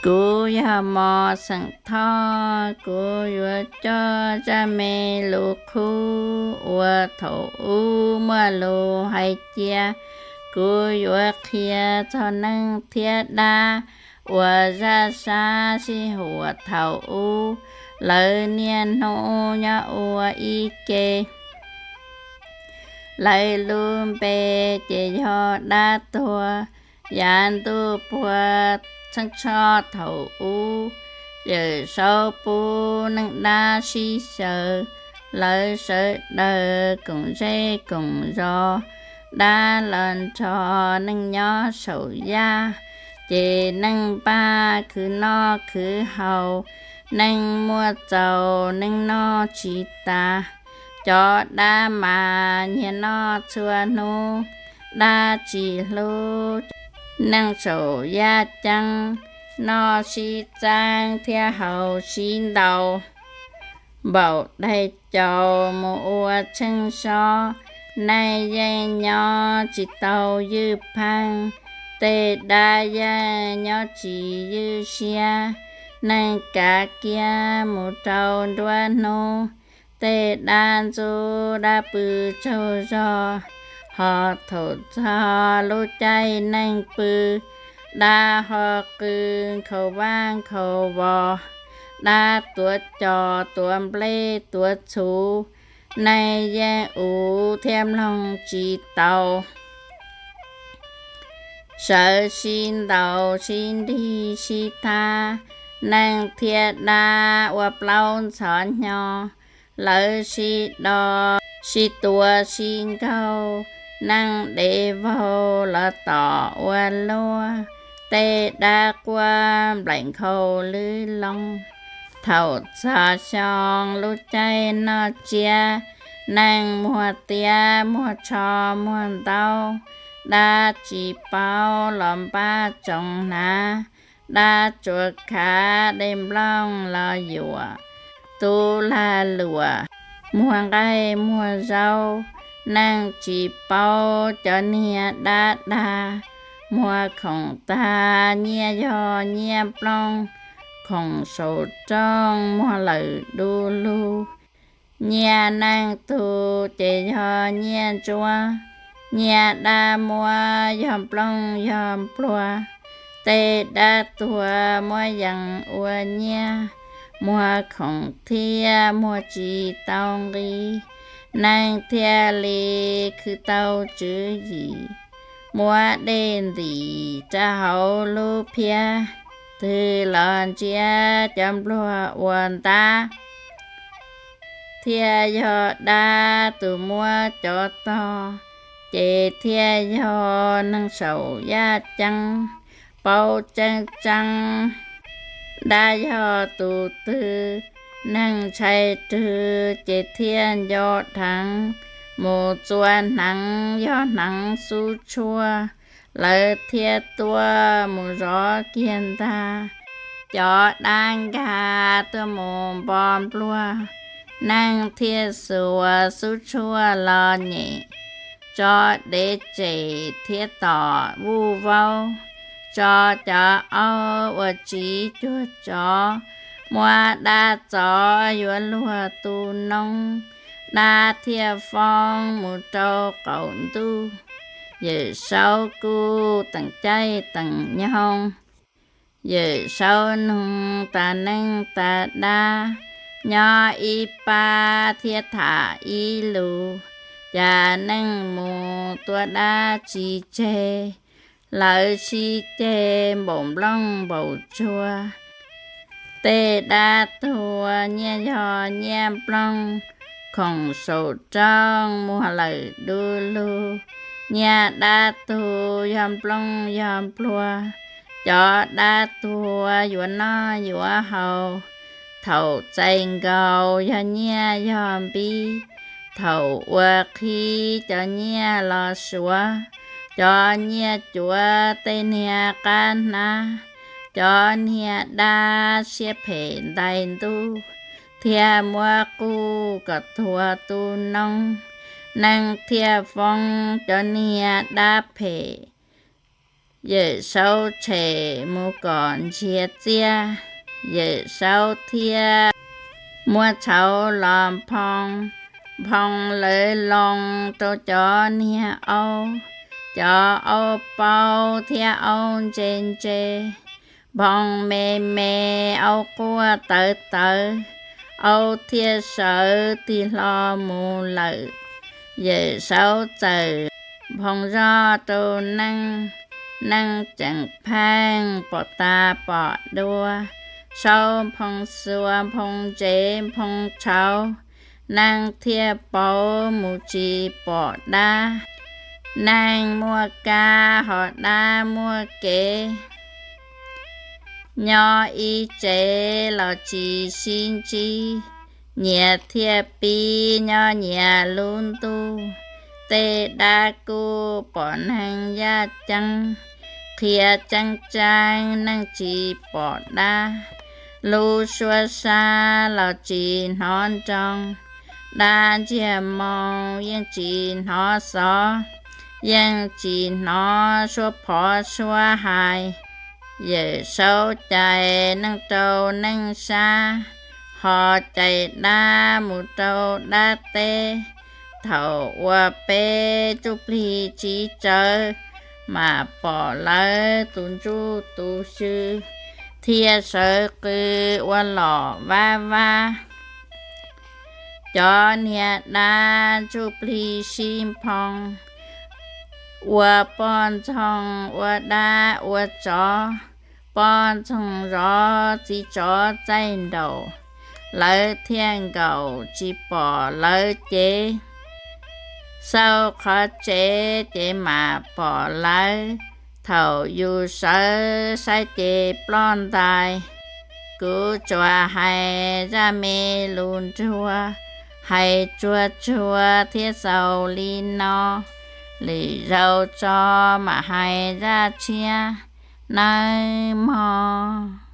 Kuv yog Mos xeem Thoj, kuv yuav coj zaj me lus qub uas thaum ub muaj lus hais cia. Kuv yuav qhia txog neeg thiab dab uas zaj sab sij huam thaum ub, lawv niaj hnub nyob ua ib ke. Lawv lub npe ces yog Dab Tuag. Yav ntuj puag txheeb tshoj thaum ub, Yawm Saub pub neej dab sib xyaw, lawv sawv daws koom zej koom zos, dab los nrog neej nyob saum yaj, ces neej npaj khwv noj khwv haus, neej muaj txaus neej noj tsis tas. Cov dab mas nyiag noj txhua hnub, dab tsis hlub neej saum yaj ceeb, noj sib txeeb thiab haus sib ntaus. Npaum daig caus mus ua tsheej sob, neej yeej nyob tsis tau ywj pheej, tej dab yeej nyob tsis ywj siab, neej kav kiab mus rau nruab hnub, tej dab ntxub dab pw tsaug zog, ho thaum txog lub caij neej pw, dab ho qw nkhaus vaj nkhaus vos, dab tuav cos tuav nplej tuav txhuv, neej yeej uv thiab mloog tsis tau. Sawv sib ntaus sib nrig sib thab, neej thiab dab ua plaub ntxhov hnyo, lawv sib do sib tua sib nkaug, neej dev vaug los tom ua luaj, tej dab quaj nplaim nkhaus lwb loo. Thaum txog xyoo lub caij noj tsiab, neej muag tiab muag tsho muag ntaub, dab tsis paub los npaj tsoos hnav, dab tsuas khav dej nplooj los yuam, tub lag luam muag nqaij muag zaub, neej tsis paub cov niag dab dag, muag khoom tag nyiaj yog nyiaj nplooj, khoom saum rooj muag lawm du lug. Nyiaj neej tug ces yog nyiaj ntsuab, nyiaj dab muab yog nplooj yog npluag, tej dab tuag muab yees ua nyiaj, muag khoom thiab muag tsis tau nqi, neej thiaj li khwv tau tswv yim, muab dej ntim rau hauv lub phiab, twg los ntsia cov npluag ua ntab, thiaj yog dab tus muab cov tog, ces thiaj yog neeg saum yaj ceeb paub tseeb tseeb. Dab yog tus twg, neeg ntshai rwg ces thiaj nco dheev, mus txua hneev yog hneev xub tshuaj, lawv thiaj tuaj mus zov kiag ntag. Cov dab nkag tuaj mus npo npluag, neeg thiaj xuas xub tshuaj los nyem, tso dev tsem thiab tom vuj vaub, tso cov aub ua tsiv cuag tsov, muab dab txov yuav luag tu noob, dab thiaj foob mus rau qaum ntuj. Yawm Saub kuj teem caij teem nyoog, Yawm Saub nug tas neej tas dab, nyob ib pab thiab tham ib lus, cas neej mus tua dab tsis tseg, lawv sib ceg npaum nplooj npaum tsuag. Tej dab tuag nyiaj yog nyiaj nplooj, khoom saum rooj muag lawm du lug, nyiaj dab tuag yog nplooj yog npluag, cov dab tuag yuav noj yuav haus, thaum txais nkaus yog nyiaj yog npib, thaum ua qhib cov nyiaj los suav, cov nyiaj cuav tej niag qab hnab, cov niag dab siab phem ntais ntuj, thiaj muab quj kom tuag tu noob, neeg thiaj foob cov niag dab phem Yawm Saub tshem mus kom ntsiag txiaj, Yawm Saub thiaj muab tshauv los nphoo. Nphoo lawv loo rau cov niag aub, cov aub paub thiab aub ntse ntse. Nphoo me me, aub quaj tawv tawv, aub thiaj sawv tig hlo mus lawm. Yawm Saub txawm nphoo zog rau neej, neej tseem pheej pom tas pom dua. Saub nphoo xuas, nphoo ntsev, nphoo tshauv, neej thiaj pauv mus tsis pom dab. Neej muaj kab ho dab muaj kev, nyob ib tsev los tsis sib ntsib, nyias thiaj pib nyob nyias lub ntuj. Tej dab kuj pom neeg yaj ceeb, qhia tseeb tseeb neeg tsis pom dab. Lub suab sab los tsis hnov nroo, dab ntsiag moo yeej tsis hnov xov, yeej tsis hnov suab phov suab hais. Yawm Saub cais neej rau neej sab, ho cais dab mus rau dab teb. Thaum uas peb ntsuj plig tsiv tsawv, mam pom lawv tus ntsuj tus xyw thiaj sawv qw ua lom vab vab. Cov niag dab ntsuj plig sib nphoo, ua poj ntxoog ua dab ua tsov, poj ntxoog zov txiv tsov txaij nraum, lawv thiaj nkaum tsis pom lawv cev. Xauj qhov tsev ces mam pom lawv, thaum yus sawv saib ces ploj ntais. Kuv tsuas hais zaj me lus nruag, hais tsuag tsuag thiab xaus li no, lwm zaus tso mam hais zaj tshiab nawb mog.